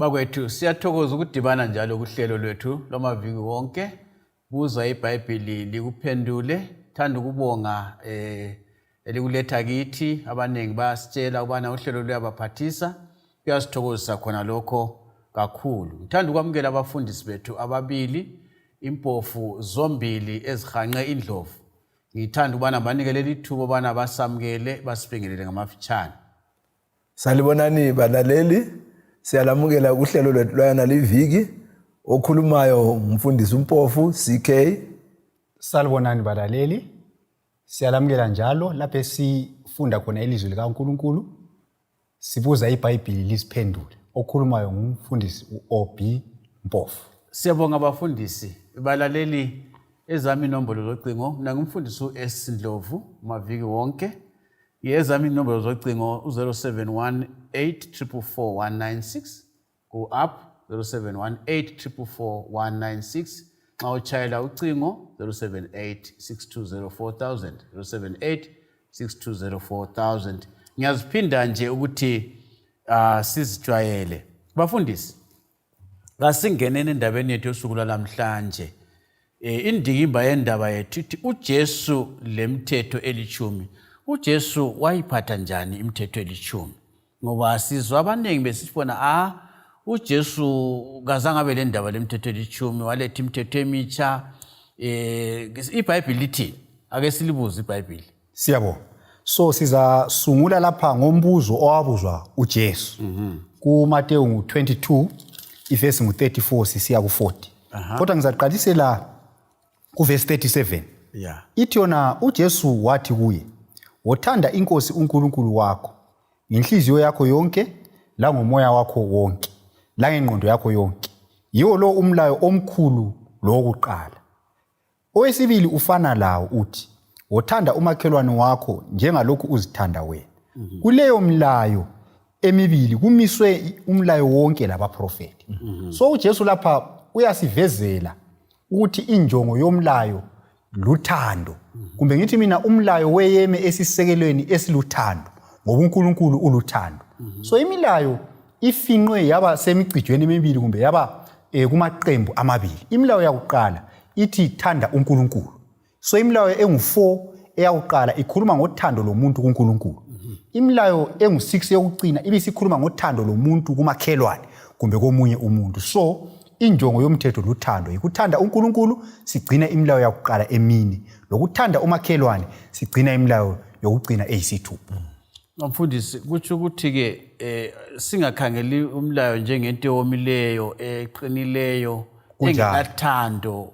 Bakwethu siyathokoza ukudibana njalo kuhlelo lwethu lomaviki wonke. Buza Ibhayibhili likuphendule. Thanda ukubonga elikuletha kithi. Abanengi basitshela ubana uhlelo luyabaphathisa. Kuyasithokozisa khona lokho kakhulu. Ngithanda ukwamukela abafundisi bethu ababili, impofu zombili ezihanqe indlovu. Ngithanda ubana banikele ithuba ubana basamukele basibingelele ngamafitshane. Salibonani balaleli. Siyalamukela kuhlelo lwethu lwana liviki okhulumayo umfundisi umpofu CK. Salibonani balaleli. Siyalamukela njalo lapho sifunda khona ilizwi likaNkulunkulu. Sibuza iBhayibhili lisiphendule. Okhulumayo ngumfundisi uOB Mpofu. Siyabonga abafundisi. Balaleli ezami inombolo zocingo, mina ngumfundisi uS Ndlovu maviki wonke. Yezami inombolo zocingo 0718444196 ku app 0718444196 xa utshayela ucingo 0786204000 0786204000. Ngiyaziphinda nje ukuthi sizijwayele. Bafundisi, kasingenene endabeni yethu yosuku namhlanje. Indikimba yendaba yethu ithi uJesu lemthetho elishumi. uJesu wayiphatha njani imithetho elishumi? Ngoba sizwa abanengi besibona uJesu kazange abe le ndaba lemthetho elishumi, waletha imithetho emitsha. iBhayibhili lithi, ake silibuze iBhayibhili. Siyabonga. So sizasungula lapha ngombuzo owabuzwa uJesu. KuMateyu 22 ivesi 34 sisiya ku40. Kodwa ngizaqalisela kuvesi 37. Yeah. Ithi yona uJesu wathi kuye, "Wothanda inkosi uNkulunkulu wakho ngenhliziyo yakho yonke, la ngomoya wakho wonke, la ngengqondo yakho yonke. Yiwo lo umlayo omkhulu lowokuqala. Owesibili ufana lawo uthi, wothanda umakhelwane wakho njengalokhu uzithanda wena. Kuleyo mlayo emibili kumiswe umlayo wonke labaprofeti." So uJesu lapha uyasivezela ukuthi injongo yomlayo luthando. Kumbe ngithi mina umlayo weyeme esisekelweni esiluthando, ngoba uNkulunkulu uluthando. So imilayo ifinqwe yaba semicijweni emibili kumbe yaba kumaqembu amabili. Imilayo yakuqala ithi thanda uNkulunkulu. So imilayo engu4 eyakuqala ikhuluma ngothando lomuntu kuNkulunkulu. Imilayo engu6 yokucina ibisikhuluma ngothando lomuntu kumakhelwane kumbe komunye umuntu. So injongo yomthetho luthando, ikuthanda uNkulunkulu sigcina imilayo yakuqala emini, lokuthanda umakhelwane sigcina imilayo yokucina eyisithupha. Mfundisi, kuthi ukuthi ke singakhangeli umlayo njengento ewomileyo, eqinileyo, engenathando,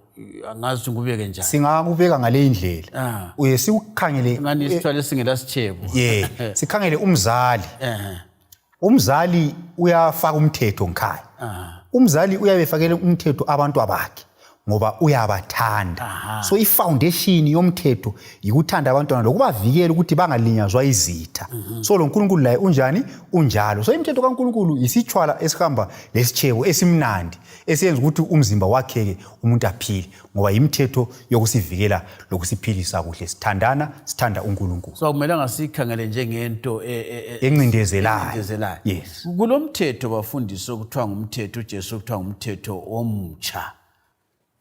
angazi ngubeke njani. Singakubeka ngale indlela. Sikukhangele ngani isithwale singela sithebo. Sikhangele umzali. Umzali uyafaka umthetho ngikhaya. Umzali uyabefakela umthetho abantu abakhe ngoba uyabathanda. So ifoundation yomthetho yikuthanda abantwana lokubavikela ukuthi bangalinyazwa izitha. So lo uNkulunkulu laye unjani? Unjalo. So imithetho kaNkulunkulu isitshwala esihamba lesitshebo esimnandi esiyenza ukuthi umzimba wakheke umuntu aphile, ngoba imithetho yokusivikela lokusiphilisa kuhle, sithandana, sithanda uNkulunkulu. So kumele ngasikhangele njengento encindezelayo. Yes. Kulomthetho bafundisi okuthiwa ngumthetho uJesu okuthiwa ngumthetho omutsha.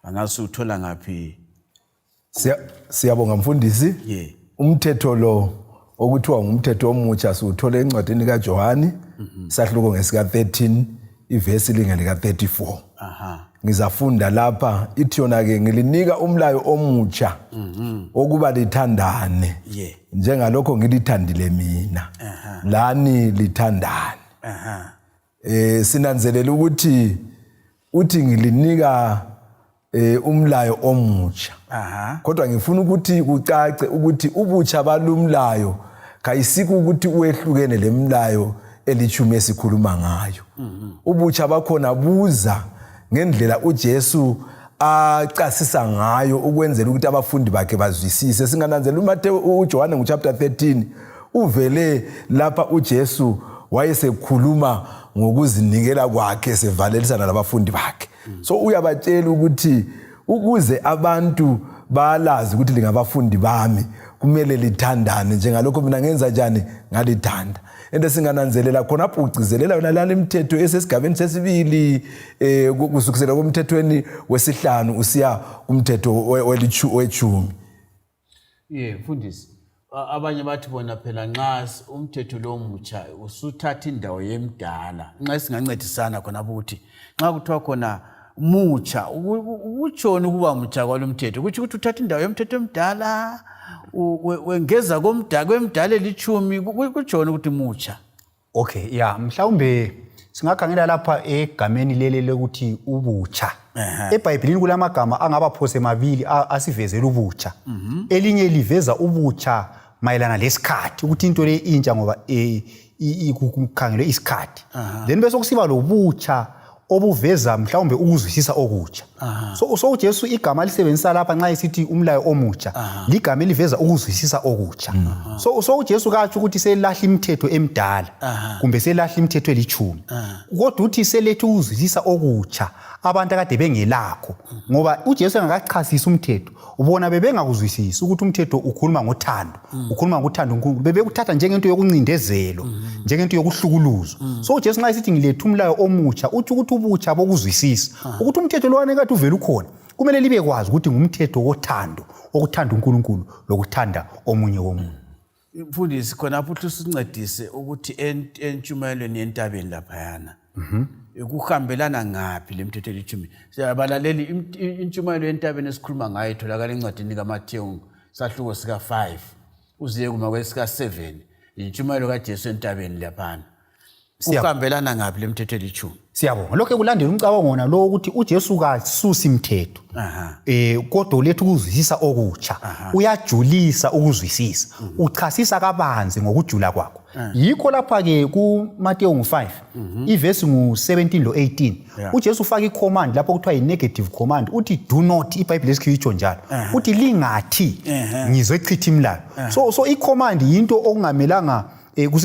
Angazi uthola ngaphi? Siyabonga mfundisi. Umthetho lo okuthiwa ngumthetho omutsha siwuthola encwadini kaJohane sahluko ngesika 13 ivesi lingeli ka34. Ngizafunda lapha ithi yona ke ngilinika umlayo omutsha okuba lithandane njengalokho ngilithandile mina. Lani lithandane. Sinanzelela ukuthi ngilinika umlayo omutsha. Kodwa ngifuna ukuthi kucace ukuthi ubutsha balumlayo kayisikho ukuthi uyehlukene lemlayo elithumi esikhuluma ngayo. Ubutsha bakhona buza ngendlela uJesu acasisa ngayo ukwenzela ukuthi abafundi bakhe bazwisise. Singananzela uJohane chapter 13 uvele lapha uJesu wayesekhuluma ngokuzinikela kwakhe sevalelisana labafundi bakhe. So uyabatshela ukuthi ukuze abantu balazi ukuthi lingabafundi bami kumele lithandane njengalokho mina ngenza njani ngalithanda. ento singananzelela khona ugcizelela yona lana imithetho esesigabeni sesibili kusukisela kumthethweni wesihlanu usiya kumthetho wechumi. Mfundisi, abanye bathi bona phela nxa umthetho lo mutsha usuthatha indawo yemdala, nxa singancedisana khona ukuthi nxa kuthiwa khona mutsha utshoni ukuba mutsha kwalomthetho kuthi uthatha indawo yomthetho emdala wengeza kwemdala elichumi kutshoni ukuthi mutsha. Okay, mhlawumbe singakhangela lapha egameni lele lokuthi ubutsha. EBhayibhelini kulamagama angaba phose mabili asivezela ubutsha. Elinye liveza ubutsha mayelana lesikhathi ukuthi into le intsha ngoba ikukhangelwe isikhathi. Then bese kusiba lobutsha obuveza mhlawumbe ukuzwisisa okutsha. So uJesu igama lisebenzisa lapha nxa esithi umlayo omutsha ligama eliveza ukuzwisisa okutsha. So uJesu kathi ukuthi selahla imithetho emidala kumbe selahla imithetho elichumi. Kodwa uthi selethe ukuzwisisa okutsha abantu akade bengelakho ngoba uJesu engakachasisa umthetho ubona bebengakuzwisisi ukuthi umthetho ukhuluma ngothando, ukhuluma ngothando uNkulunkulu, bebekuthatha njengento yokuncindezelo, njengento yokuhlukuluzwa. So uJesu nxa esithi ngilethe umlayo omutsha uthi ukuthi ubutsha bokuzwisisa ukuthi umthetho lo wanekade uvela ukhona kumele libe kwazi ukuthi ngumthetho wothando, okuthanda uNkulunkulu lokuthanda omunye womunye. Mfundisi khona futhi usincedise ukuthi entshumayelweni yentabeni laphayana kuhambelana ngaphi lemithetho elichumi. Siyabalaleli intshumayelo yentabeni esikhuluma ngayo itholakala encwadini kaMathewu sahluko sika 5 uziye kuma kwesika 7 intshumayelo kaJesu entabeni laphana. Kuhambelana ngaphi lemithetho elichumi. Siyabonga lokho kulandela umcabango wona lo ukuthi uJesu kasusi imithetho. Kodwa ulethe ukuzwisisa okutsha. Uyajulisa ukuzwisisa. Uchasisa kabanzi ngokujula kwakho. Yikho lapha ke kuMathewu 5 ivesi ngu17 lo 18 uJesu ufaka icommand lapho kuthiwa i-negative command uthi do not, iBhayibheli lesikhiwo njalo uthi lingathi ngizechitha imlayo. So icommand into okungamelanga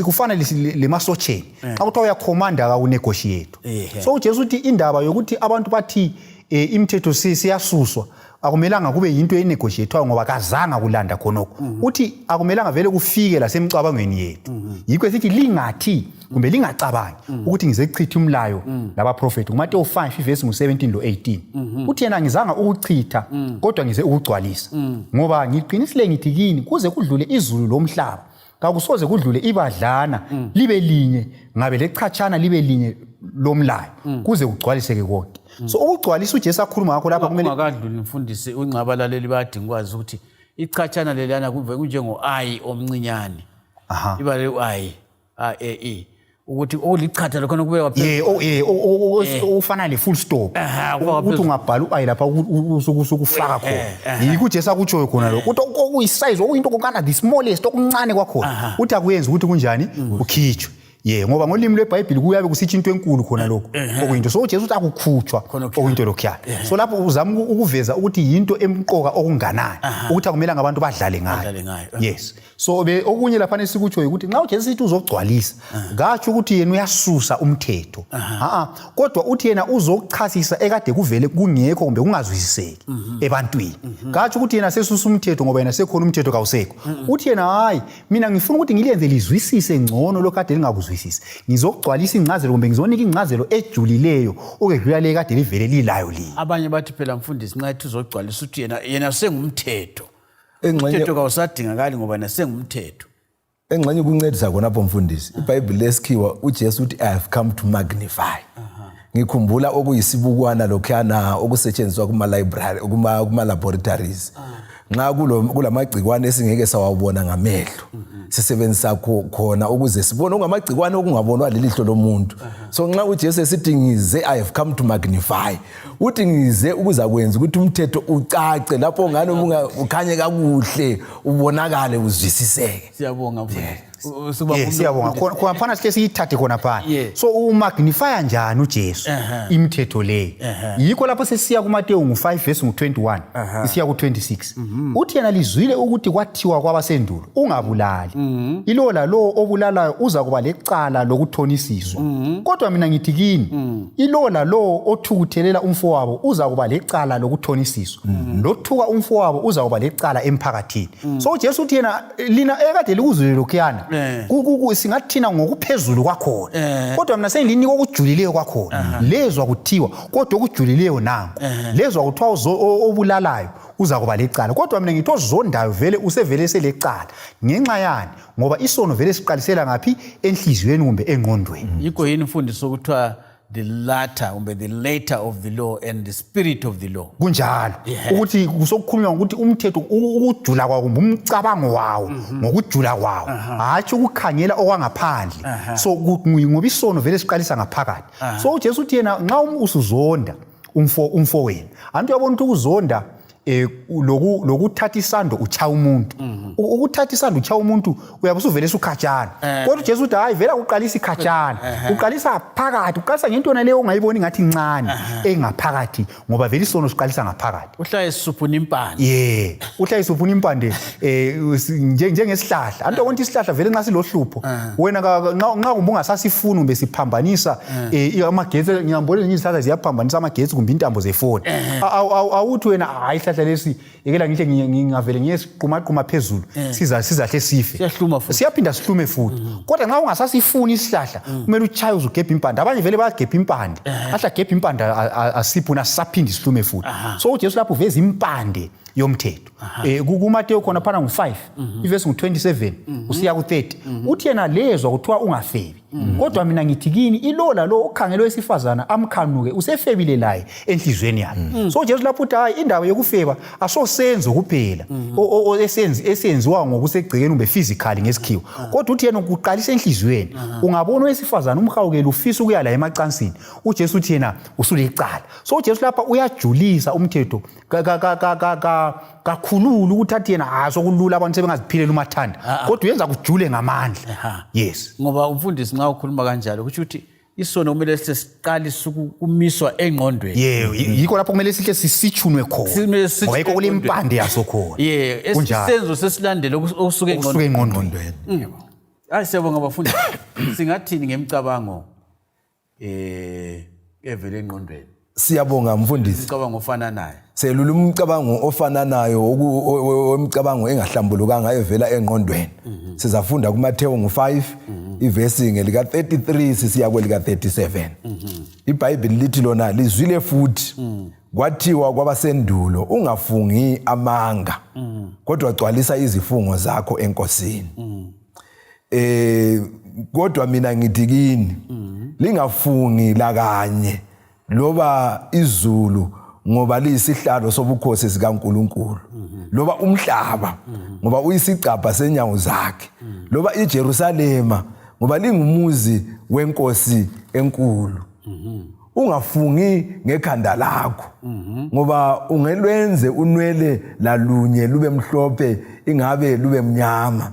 kufana lemasocheni xa kuthiwa uyakhomanda akakunegotiate. So uJesu uthi indaba yokuthi abantu bathi imithetho siyasuswa akumelanga kube yinto enegotiatwayo ngoba kazanga kulanda khonokho. Uthi akumelanga vele kufike lasemcabangweni yethu. Yikho esithi lingathi kumbe lingacabangi ukuthi ngizechitha umlayo labaprofeti. kuMathewu 5 ivesi ngu17 lo 18 uthi yena ngizanga ukuchitha kodwa ngize ukugcwalisa ngoba ngiqinisile ngithi kini kuze kudlule izulu lomhlaba kakusoze kudlule ibadlana libe linye ngabe lechatshana libe linye lomlayo kuze kugcwaliseke konke. So ukugcwalisa uJesu akhuluma ngakho lapha kumele akadluli mfundisi uncabalaleli bayadinga ukwazi ukuthi ichachana lelana kunjengo I omncinyane. Ibale uI ukuthi olichatha lokho kube waphela ufana le full stop ukuthi ungabhala uI lapha usukufaka khona. Yikho uJesu akutshoyo khona lokho ukuthi okuyisize okuyinto kokana the smallest okuncane kwakhona uthi akuyenza ukuthi kunjani ukhitshwe. Ngoba ngolimi lweBhayibheli kuyabe kusithi into enkulu khona lokho okuyinto. So uJesu uthi akukhutshwa okuyinto lokho. So lapho uzama ukuveza ukuthi yinto emqoka okunganani ukuthi akumelanga abantu badlale ngayo. Yes. So okunye lapha esikutsho ukuthi nxa uJesu sithi uzogcwalisa ngathi ukuthi yena uyasusa umthetho. Kodwa uthi yena uzochasisa ekade kuvele kungekho kumbe kungazwisiseki ebantwini. Ngathi ukuthi yena sesusa umthetho ngoba yena sekhona umthetho kawusekho. Uthi yena hayi mina ngifuna ukuthi ngiliyenze lizwisise ngcono lokade lingakuzwisisi. Ngizogcwalisa ingcazelo kumbe ngizonika ingcazelo ejulileyo okedlula le kade livele lilayo li. Abanye bathi phela mfundisi nxa ethi uzogcwalisa uthi yena sengumthetho. Umthetho kawusadingakali ngoba yena sengumthetho. Engxenye kuncedisa khonapho mfundisi. IBhayibheli lesikhiwa uJesu uthi I have come to magnify. Ngikhumbula okuyisibukwana lokhana okusetshenziswa kuma library kuma laboratories. Nxa kulamagcikwane esingeke sawabona ngamehlo sisebenzisa khona ukuze sibone ongamagcikwane okungabonwa lelihlo lomuntu. So nxa uJesu esithi ngize I have come to magnify uthi ngize ukuza kwenza ukuthi umthetho ucace lapho ngane ukhanye kakuhle ubonakale uzwisiseke. Siyabonga mfundisi. Siyabonga khona phana sihle siyithathe khona phana. So umagnify njani uJesu imithetho le. Yikho lapho sesiya kuMathewu 5 verse 21 isiya ku26 uthi yena lizwile ukuthi kwathiwa kwabasendulo ungabulali. Ilo la lo obulalayo uza kuba lecala lokuthonisiswa. Kodwa mina ngithi kini ilo la lo othukuthelela umfowabo uza kuba lecala lokuthonisiswa. Lothuka umfowabo uza kuba lecala emphakathini. So uJesu uthi yena lina ekade likuzwile lokhuyana singathina ngokuphezulu kwakhona kodwa mina senginika okujulileyo kwakhona lezwa kuthiwa kodwa okujulileyo nanku lezwa kuthiwa obulalayo uza kuba lecala kodwa mina ngithi ozondayo vele usevele selecala ngenxa yani ngoba isono vele siqalisela ngaphi enhliziyweni kumbe engqondweni yikho yini mfundisi ukuthiwa the latter of the law and the spirit of the law kunjalo ukuthi kusokukhulunywa ukuthi umthetho ukujula kwawo kumbe umcabango wawo ngokujula kwawo hathi ukukhangela okwangaphandle so ngoba isono vele siqalisa ngaphakathi so uJesu uthi yena nxa usuzonda umfo wena antu yabona ukuthi ukuzonda lokuthatha isando uchaya umuntu ukuthatha isando uchaya umuntu uyabe usuvele usukhatshana kodwa uJesu uthi hayi vela uqalisa ikhatshana uqalisa phakathi uqalisa ngento leyo ongayiboni ngathi incane engaphakathi ngoba vele isono siqalisa ngaphakathi uhlala isuphuna impande uhlala isuphuna impande njengesihlahla antu yabona isihlahla vele nxa silohlupho wena nxa kumbe ungasasifuni kumbe siphambanisa amagetsi ngiyambona izihlahla ziyaphambanisa amagetsi kumbe intambo zefoni awuthi wena hayi lesi ekela ngihle ngingavele ngiyesiqumaquma phezulu sizahle sife siyaphinda sihlume futhi kodwa nxa ungasasifuni isihlahla kumele uchaye uzugebha impande abanye vele bayagebha impande ahla gebha impande asiphuna sisaphinde sihlume futhi so uJesu lapho uveza impande yomthetho kuMateyu khona phana ngo5 ivesi ngo27 usiya ku30 uthi yena lezwa kuthiwa ungafebi kodwa mina ngithi kini ilola lo okhangelwe wesifazana amkhanuke usefebile laye enhlizweni yakhe so Jesu lapho uthi hayi indaba yokufeba asosenzo kuphela esenziwa ngokusegcikeni kumbe physically ngesikhiwo kodwa uthi yena ukuqalisa enhlizweni ungabona wesifazana umhawukela ufisa ukuya la emacansini uJesu uthi yena usulecala so uJesu lapha uyajulisa umthetho kakhululu ukuthi athi yena sokulula abantu sebengaziphilela umathanda kodwa uyenza kujule ngamandla yes ngoba umfundisi nxa ukhuluma kanjalo ukuthi uthi isono kumele siqalise ukumiswa engqondweni yikho lapho kumele sihle sisitshunwe khona ngoba yikho kulempande yaso khona isenzo sesilandele okusuka engqondweni hayi siyabonga bafundi singathini ngemicabango evela engqondweni siyabonga mfundisi umcabango ofana naye selula umcabango ofana nayo umcabango engahlambulukanga evela engqondweni sizafunda kuMateyu ngo5 ivesi ngelika 33 sisiya kwelika 37 iBhayibheli lithi lona lizwile futhi kwathiwa kwabasendulo ungafungi amanga kodwa gcwalisa izifungo zakho enkosini kodwa mina ngithi kini lingafungi la kanye loba izulu ngoba liyisihlalo sobukhosi sikaNkuluNkulu loba umhlaba ngoba uyisigcabha senyawo zakhe loba iJerusalema ngoba lingumuzi wenkosi enkulu ungafungi ngekhanda lakho ngoba ungelwenze unwele lalunye lube mhlophe ingabe lube mnyama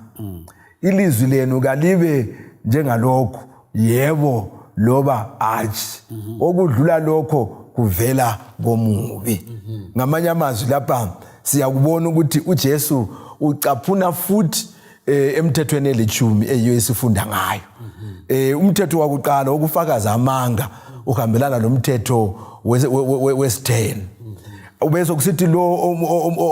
ilizwi lenu kalibe njengalokho yebo loba athi okudlula lokho kuvela komubi ngamanye amazwi lapha siyakubona ukuthi uJesu ucaphuna futhi emthethweni elithumi eyiyo esifunda ngayo umthetho wakuqala okufakaza amanga uhambelana nomthetho wes10 ubese kusithi lo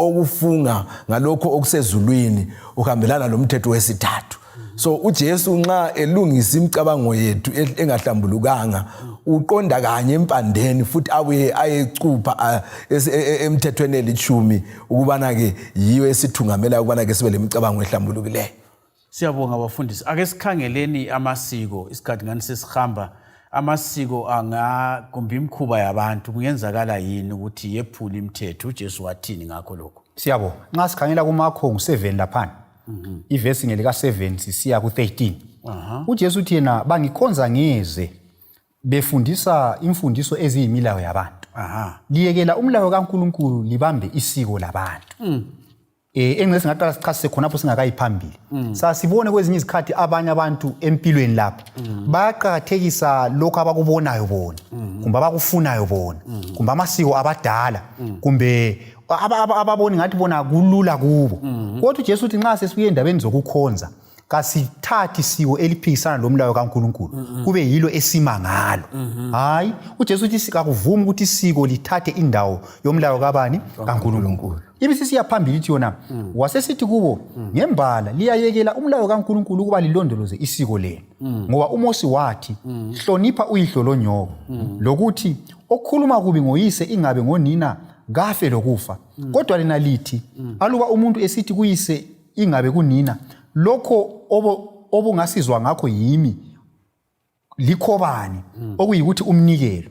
okufunga ngalokho okusezulwini uhambelana nomthetho wesithathu so uJesu nxa elungisa imicabango yethu engahlambulukanga uqonda kanye empandeni futhi ayecupha emthethweni elithumi ukubana ke yiyo esithungamela ukubana ke sibe lemicabango ehlambulukileyo siyabonga abafundisi ake sikhangeleni amasiko isikhathi ngani sesihamba amasiko angagumba imkhuba yabantu kungenzakala yini ukuthi yephula imithetho uJesu wathini ngakho lokho siyabonga nxa sikhangela kuMakho 7 laphana ivesi ngelika 7 sisiya ku13 uJesu uthi yena bangikhonza ngeze befundisa imfundiso eziyimilayo yabantu liyekela umlayo kaNkuluNkulu libambe isiko labantu engcesi ngaqala sichasise khonapho singakayiphambili sasibone kwezinye izikhathi abanye abantu empilweni lapha bayaqhakathekisa lokho abakubonayo bona kumbe abakufunayo bona kumbe amasiko abadala kumbe ababoni ngathi bona kulula kubo kodwa uJesu uthi nxa sesibuye endabeni zokukhonza kasithathi siko eliphikisana lomlayo kaNkuluNkulu kube yilo esima ngalo hayi uJesu uthi sikakuvuma ukuthi isiko lithathe indawo yomlayo kabani kaNkuluNkulu ibisisiya phambili ithi yona wasesithi kubo ngembala liyayekela umlayo kaNkuluNkulu ukuba lilondoloze isiko lenu ngoba uMosi wathi hlonipha uyihlo lonyoko lokuthi okhuluma kubi ngoyise ingabe ngonina kafe lokufa kodwa lena lithi aluba umuntu esithi kuyise ingabe kunina lokho obungasizwa ngakho yimi likhobani okuyikuthi umnikelo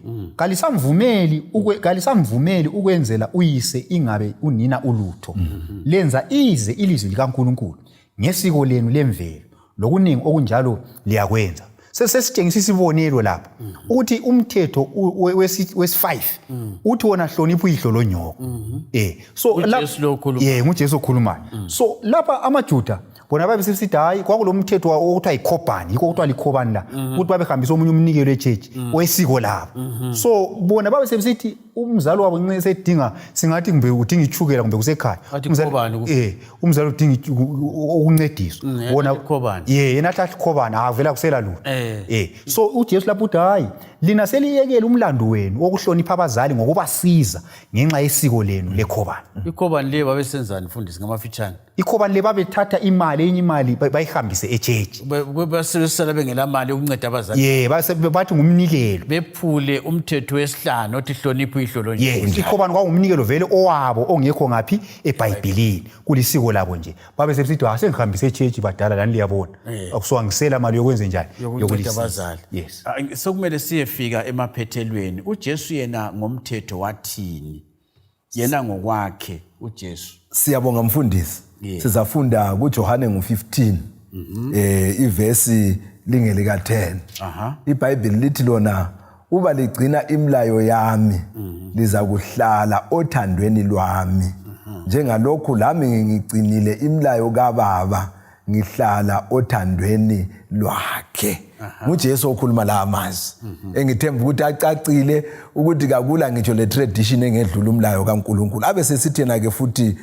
kalisamvumeli ukwenzela uyise ingabe unina ulutho lenza ize ilizwi likaNkuluNkulu ngesiko lenu lemvelo lokuningi okunjalo liyakwenza sesitshengisa isibonelo lapha ukuthi umthetho wesi5 uthi wona hlonipha uyihlo lonyoko so nguJesu okhulumayo so lapha amaJuda bona babesithi hayi kwakulomthetho okuthiwa yikhobani yikho kuthiwa likhobani la ukuthi babehambisa omunye umnikelo echechi wesiko labo so bona babesithi umzalo wabo ncinci sedinga singathi kumbe udinga ichukela kumbe kusekhaya umzalo udinga ukuncediswa wona khobani yena athi khobani avela kusela lutho so uJesu lapho uthi hayi lina seliyekela umlando wenu wokuhlonipha abazali ngokubasiza ngenxa yesiko lenu lekhobani ikhobani le babesenzani mfundisi ngamafitshane ikhobani le babethatha imali enye imali bayihambise echechi basebenzisana bengela mali ukunceda abazali bathi ngumnikelo bephule umthetho wesihlanu othi hlonipha uyihlo lonyoko ikhobani kwangumnikelo vele owabo ongekho ngaphi eBhayibhelini kulisiko labo nje babesebesithi asengihambise echechi badala lani liyabona akusuwangisela imali yokwenza njani yokunceda abazali sokumele siyefika emaphethelweni uJesu yena ngomthetho wathini yena ngokwakhe uJesu siyabonga mfundisi sizafunda kuJohane ngo15 ivesi lingelika 10 iBhayibheli lithi lona uba ligcina imilayo yami liza kuhlala othandweni lwami njengalokhu lami ngigcinile imilayo kaBaba ngihlala othandweni lwakhe nguJesu okhuluma la amazwi engithemba ukuthi acacile ukuthi kakula ngitsho le tradition engedlula umlayo kaNkuluNkulu abe sesithena ke futhi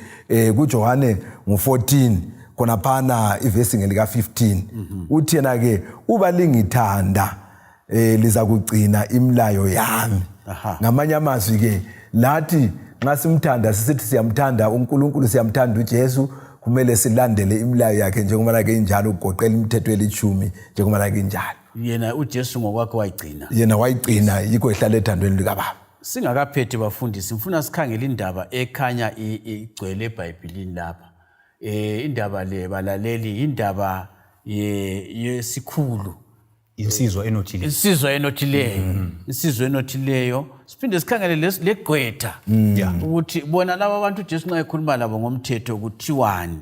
kuJohane ngo14 khona phana ivesi ngelika 15 uthi yena ke uba lingithanda liza kugcina imilayo yami ngamanye amazwi ke lathi nxa simthanda sisithi siyamthanda uNkulunkulu siyamthanda uJesu kumele silandele imilayo yakhe njengoba ke injalo ugoqela imithetho eli10 njengoba ke injalo yena uJesu ngokwakhe wayigcina yikho ehlala ethandweni likaBaba singakaphethe bafundisi simfuna sikhangela indaba ekhanya igcwele eBhayibhelini lapha indaba le balaleli indaba yesikhulu insizwa enothileyo siphinde sikhangele legqwetha ukuthi bona laba abantu uJesu nxa ekhuluma labo ngomthetho kuthiwani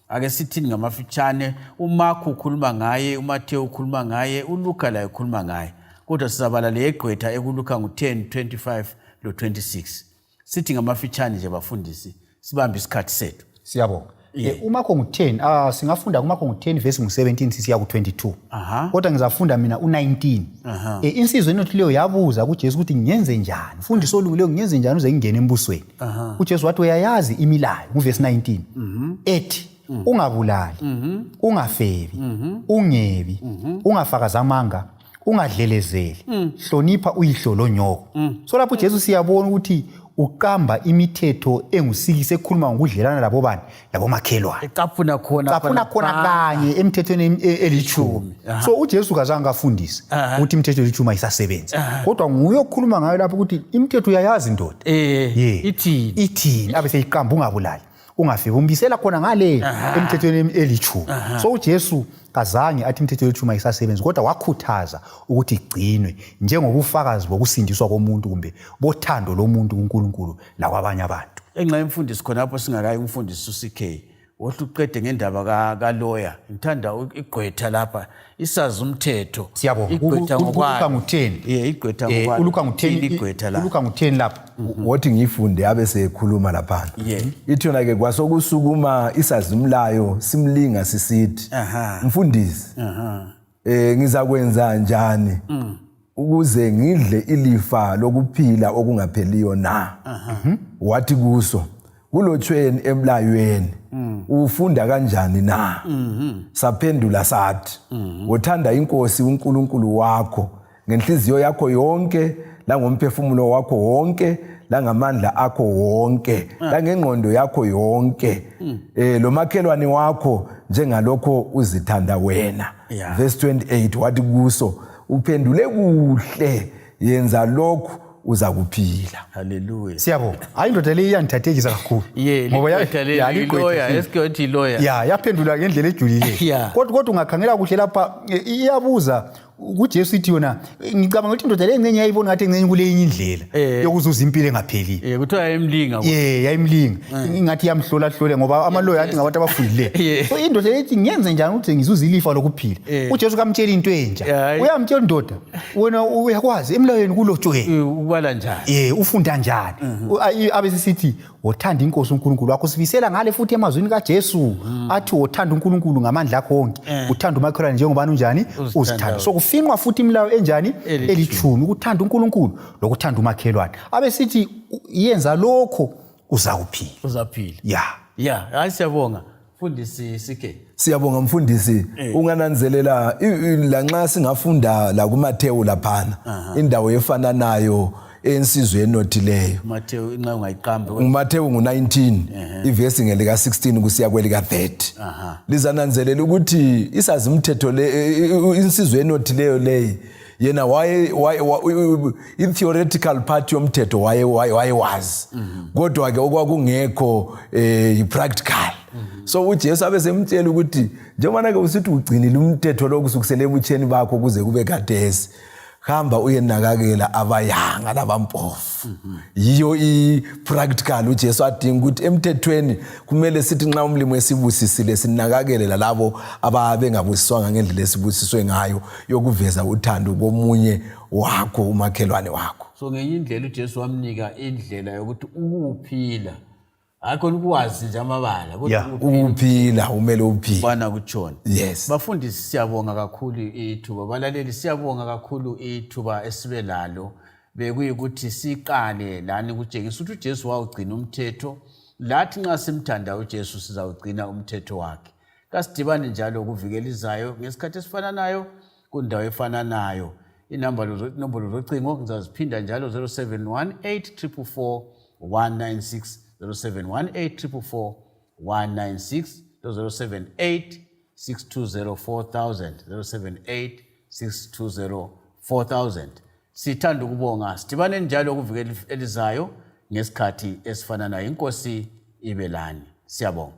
ake sithini ngamafitshane uMark ukhuluma ngaye uMathewu ukhuluma ngaye uLuka laye ukhuluma ngaye kodwa sizabala legqwetha ekuluka ngo10:25 lo26 sithi ngamafitshane nje bafundisi sibambe isikhathi sethu siyabonga uMakho ngu10 singafunda kuMakho ngu10 verse ngu17 sisiya ku22 kodwa ngizafunda mina u19 insizwa enothileyo yabuza kuJesu ukuthi ngiyenze njani mfundisi olungileyo ngiyenze njani uze ngingene embusweni uJesu wathi uyayazi imilayo kuverse 19 ethi ungabulali ungafebi ungebi ungafakaza amanga ungadlelezeli hlonipha uyihlo lonyoko so lapho uJesu siyabona ukuthi uqamba imithetho engusikise ekhuluma ngokudlelana labo bani labo makhelwane ecaphuna khona kanye emthethweni eli10 so uJesu kazange afundise ukuthi imithetho eli10 ayisasebenza kodwa nguye okhuluma ngayo lapho ukuthi imithetho uyayazi ndoda ithini abe seyiqamba ungabulali ungafika umbisela khona ngale emthethweni eli10 so uJesu kazange athi imithetho eli10 ayisasebenza kodwa wakhuthaza ukuthi igcinwe njengobufakazi bokusindiswa komuntu kumbe bothando lomuntu kuNkulunkulu lakwabanye abantu enxa yemfundisi khonapho singakayi umfundisi uCK wohlu uqede ngendaba kaLawyer ngithanda igqwetha lapha isazi umthetho siyabonga igqwetha ngo10 igqwetha ngokwayo uLuka ngo10 lapha wothi ngifunde abe sekhuluma lapha ithi yona ke kwasokusukuma isazimlayo simlinga sisithi mfundisi ngizakwenza njani ukuze ngidle ilifa lokuphila okungapheliyo na wathi kuso kulotshweni emlayweni ufunda kanjani na saphendula sathi uthanda inkosi uNkulunkulu wakho ngenhliziyo yakho yonke, la ngomphefumulo wakho wonke, la ngamandla akho wonke, la ngengqondo yakho yonke. Lo makhelwane wakho njengalokho uzithanda wena. Verse 28 wathi kuso, uphendule kuhle, yenza lokhu uza kuphila. Hallelujah. Siyabonga. Hayi indoda le iyangithathekisa kakhulu. Ngoba esikhothi lawyer. Yaphendula ngendlela ejulile. Kodwa ungakhangela kuhle lapha iyabuza kuJesu ithi yona ngicabanga ukuthi indoda le encenye yayibona ngathi encenye kule enye indlela yokuzuza impilo engapheli. Kuthiwa yayimlinga. Yayimlinga. Ingathi yamhlola ngoba amalawyer athi ngabantu abafundile. So indoda lethi ngiyenze njani ukuthi ngizuze ilifa lokuphila? uJesu kamtshela into entsha. Uyamtshela indoda wena uyakwazi emlayweni kulotshwe. Ubala njani? Ufunda njani? Abesisithi wothanda inkosi uNkulunkulu wakho, sifisela ngale futhi emazwini kaJesu athi wothanda uNkulunkulu ngamandla akho onke, uthanda umakhelwane njengoba unjani uzithanda. So kufinqwa futhi imilayo enjani elithumi, ukuthanda uNkulunkulu lokuthanda umakhelwane. Abesithi yenza lokho uzaphila. Hayi siyabonga mfundisi Sike. Siyabonga mfundisi. Ungananzelela lanxa singafunda la kuMathewu laphana indawo efana nayo ensizwe enothileyo. Mathewu inxa ungayiqambe. uMathewu ngu19 ivesi ngelika 16 kusiya kwelika 30. Lizananzelela ukuthi isazimthetho le insizwe enothileyo leyi yena i-theoretical part yomthetho wayewazi, kodwa ke okwakungekho i-practical. So uJesu abesemtshela ukuthi njengoba ke usithi ugcinile umthetho lo kusukisela ebutsheni bakho kuze kube khathesi, hamba uyenakakela abayanga labampofu. Yiyo i-practical uJesu adinga ukuthi emthethweni kumele sithi nxa umlimo esibusisile sinakakele lalabo ababengabusiswanga ngendlela esibusiswe ngayo yokuveza uthando komunye wakho umakhelwane wakho. So ngenye indlela uJesu wamnika indlela yokuthi ukuphila akhona ukwazi nje amabala kodwa ukuphila umele uphile bana kutshona. Yes. Bafundisi siyabonga kakhulu ithuba, balaleli siyabonga kakhulu ithuba esibe lalo, bekuyikuthi siqale lani kutshengisa ukuthi uJesu wawugcina umthetho, lathi nxa simthanda uJesu sizawugcina umthetho wakhe. Kasidibane njalo kuvikelizayo ngesikhathi esifana nayo kundawo efana nayo. Inombolo zocingo ngizaziphinda njalo 0718444196 0718444196 0786204000 0786204000. Sithanda ukubonga, sidibane njalo kuvikelizayo ngesikhathi esifana nayo. Inkosi ibe lani. Siyabonga.